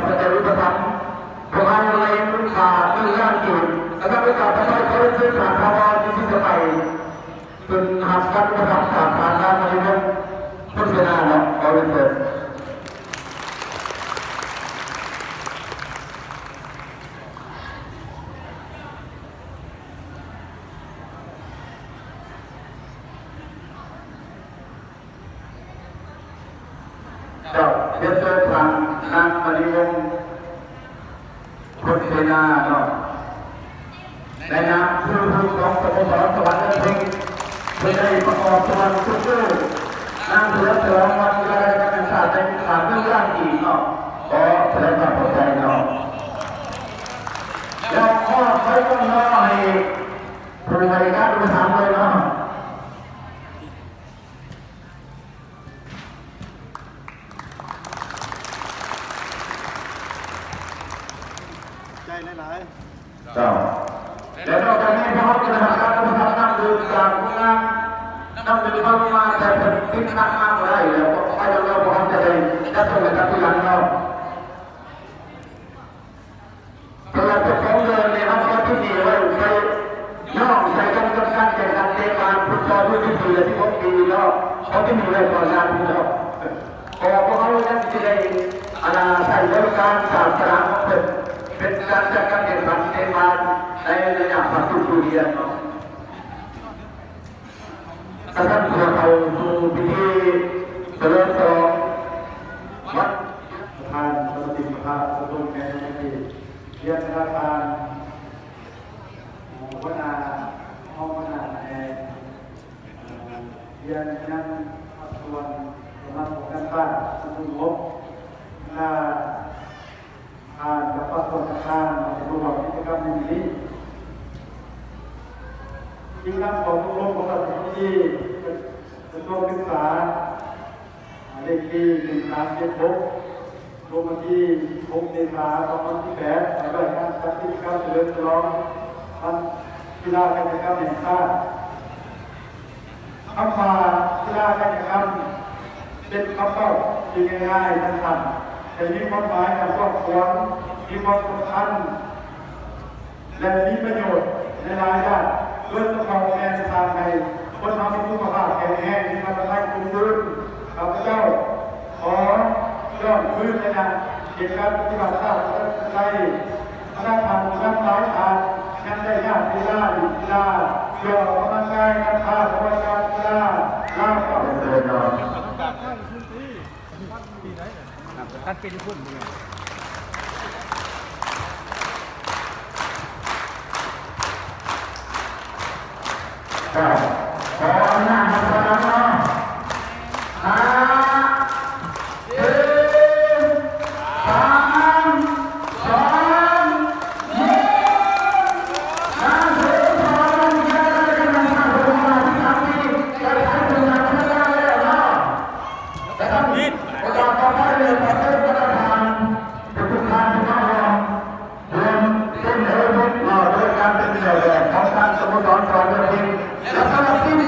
ພະເຈົ້າອຸປະຖຳ ພວກເຮົາໄດ້ມີຄ່າເລື່ອງດ້ານຈີນ ແລະ ນຳໂອກາດຕໍ່ໄປ ຂໍເຊີນທ່ານ ພ.ວ. ສິດທິໄຊ ຂຶ້ນຮັບການອຸປະຖຳຈາກທ່ານນາງມະນີວົງ ພົນເສນາເນາະ ຂໍເຊີນ. ເຈົ້າ ຮຽນເຊີນທ່ານນາງມະນີວົງ ພົນເສນາເນາະ ໃນນາມຜູ້ຖືກຄອງສະໂມສອນສະຫວັນເດີນເພັງ ເພິ່ນໄດ້ປະກອບສ່ວນຊຸກຍູ້ນຳສະເຫຼີມສະຫຼອງວັນກິລາກາຍກຳແຫ່ງຊາດ ໃນຂາດໜຶ່ງລ້ານກີບເນາະ ຂໍສະແດງຄວາມຂອບໃຈເນາະ ແລ້ວມອບໄຟກຳນອໃຫ້ຜູ້ໃຫ້ການອຸປະຖຳເລີຍເນາະ. ໃຈຫຼາຍໆ ເຈົ້າ ແລະ ນອກຈາກນີ້ ພວກເຮົາກໍໄດ້ຮັບການອຸປະຖຳນ້ຳດື່ມຈາກໂຮງງານນ້ຳດື່ມບາລູມາ ແຕ່ເພິ່ນຕິດຂັດມາບໍ່ໄດ້ ແລ້ວໄປແລ້ວ ພວກເຮົາຈະໄດ້ຈັດສົ່ງໃຫ້ກັບທີຫຼັງເນາະ. ສຳລັບເຈົ້າຂອງເດີມນີ້ ເຮົາຂໍຕິດໜີ້ໄວ້ ໄປຍ້ອນໃສ່ກັນກັບການແຂ່ງຂັນເຕະບານຟຸດຊອລ ລຸ້ນສິບສີ່ ແລະ ສິບຫົກປີເນາະ ຂໍຕິດໜີ້ໄວ້ກ່ອນໜ້ານີ້ເນາະ ເພາະວ່າພວກເຮົາຍັງຊິໄດ້ ອັນນ່າ ໃຊ້ບໍລິການສາມສະໜາມຂອງເພິ່ນ ເປັນການຈັດການແຂ່ງຂັນເຕະບານໃນໄລຍະປະຈຳປີນີ້ເນາະ. ກະຊັ້ນ ເພື່ອເຂົ້າສູ່ພິທີສະເຫຼີມສະຫຼອງວັນ ປະທານສະມາຊິກສະພາປະຊາຊົນແຂວງສະຫວັນນະເຂດ ຮຽນປະທານ ຫົວໜ້າ ຮອງຫົວໜ້າແຜນການ ຮຽນຍັງພາກສ່ວນສະມາຄົມກາຊາດ ຜູ້ສະຫງົບ ແລະ ທ່ານຈະປະກອບການມາຮ່ວມກິດຈະກຳໃນມື້ນີ້. ອີງຕາມຂໍ້ຕົກລົງຂອງລັດຖະມົນຕີກະຊວງສຶກສາ ເລກທີໜຶ່ງສາມເຈັດຫົກ ລົງວັນທີສິບຫົກ ເມສາ ສອງພັນສິບແປດ ວ່າດ້ວຍການຈັດກິດຈະກຳສະເຫຼີມສະຫຼອງວັນກິລາກາຍກຳແຫ່ງຊາດ. ຄຳວ່າກິລາກາຍກຳ ເປັນຄຳເວົ້າທີ່ງ່າຍໆ ສັ້ນໆ ແຕ່ມີຄວາມໝາຍອັນກວ້າງຂວາງ, ມີຄວາມສຳຄັນ ແລະ ມີປະໂຫຍດໃນຫຼາຍດ້ານ, ໂດຍສະເພາະແມ່ນສ້າງໃຫ້ຄົນເຮົາມີສຸຂະພາບແຂງແຮງ, ມີກຳລັງກາຍສົມບູນ. ຂ້າພະເຈົ້າ ຂໍຍ້ອນຄືນໄລຍະເຂດການປະຕິບັດຊາດປະຊາທິປະໄຕ ພະນັກງານຜູ້ນຳຫຼາຍທ່ານຍັງໄດ້ຍາດເວລາຫຼິ້ນກິລາ ເພື່ອອອກກຳລັງກາຍນຳພາຂະບວນການກິລາລາວເກົ່າ. ຂໍອຳນາດຮັບປະທານ